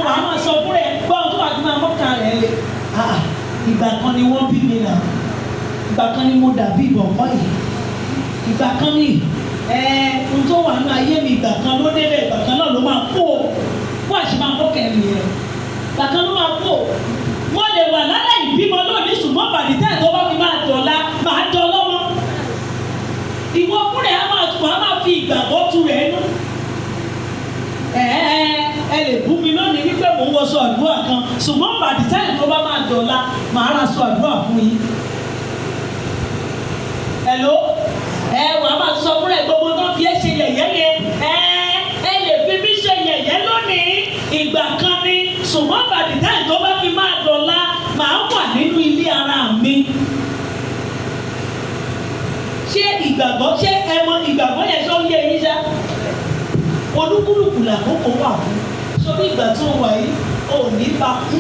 Wàá máa sọ fún rẹ gbọ́n tó wà tó máa mọ́kàn rẹ̀ le. Ah, ìgbà kan ni wọ́n bí mi nà, ìgbà kan ni mo dàbí ìbọ̀kọ́ yìí, ìgbà kan ni ẹ ohun tó wà nínú ayé mi, ìgbà kan ló débẹ̀, ìgbà kan náà ló máa kú o. Fún àṣì máa mọ́kàn ẹ̀ nìyẹn, ìgbà kan ló máa kú o. Mo lè wà lálẹ́ ìbímọ lónìí, ṣùgbọ́n bàdìtẹ́ tó bá fi máa dọ̀la, máa dọ̀ lọ́mọ. Ìwọ fúnra ẹ̀ máa tún, máa fi ìgbàgbọ́ tu rẹ̀ nú. Ẹ ẹ lè bú mi lónìí wípé mò ń wọṣọ àdúrà kan, ṣùgbọ́n bàdìtẹ́ tó bá máa dọ̀la, màá ra aṣọ àdúrà fún yín. Hello, ẹ wàá máa sọ fúnra ẹ gbogbo tó fi ẹ ṣe yẹ̀yẹ́ yẹn. Ẹ ẹ lè fi mí ṣe yẹ̀yẹ́ lónìí, ìgbà kan ni, ṣùgbọ́n bàdìtẹ́ tó bá fi máa dọ̀la, màá wà nínú ilé ara mi. Ṣé ìgbàgbọ́, ṣé ẹ mọ ìgbàgbọ́ yẹn? Ṣé ó yé yín ṣá? Olúkúlùkù làkókò wà fún. Sórí ìgbà tó wà yìí, ò ní bá kú.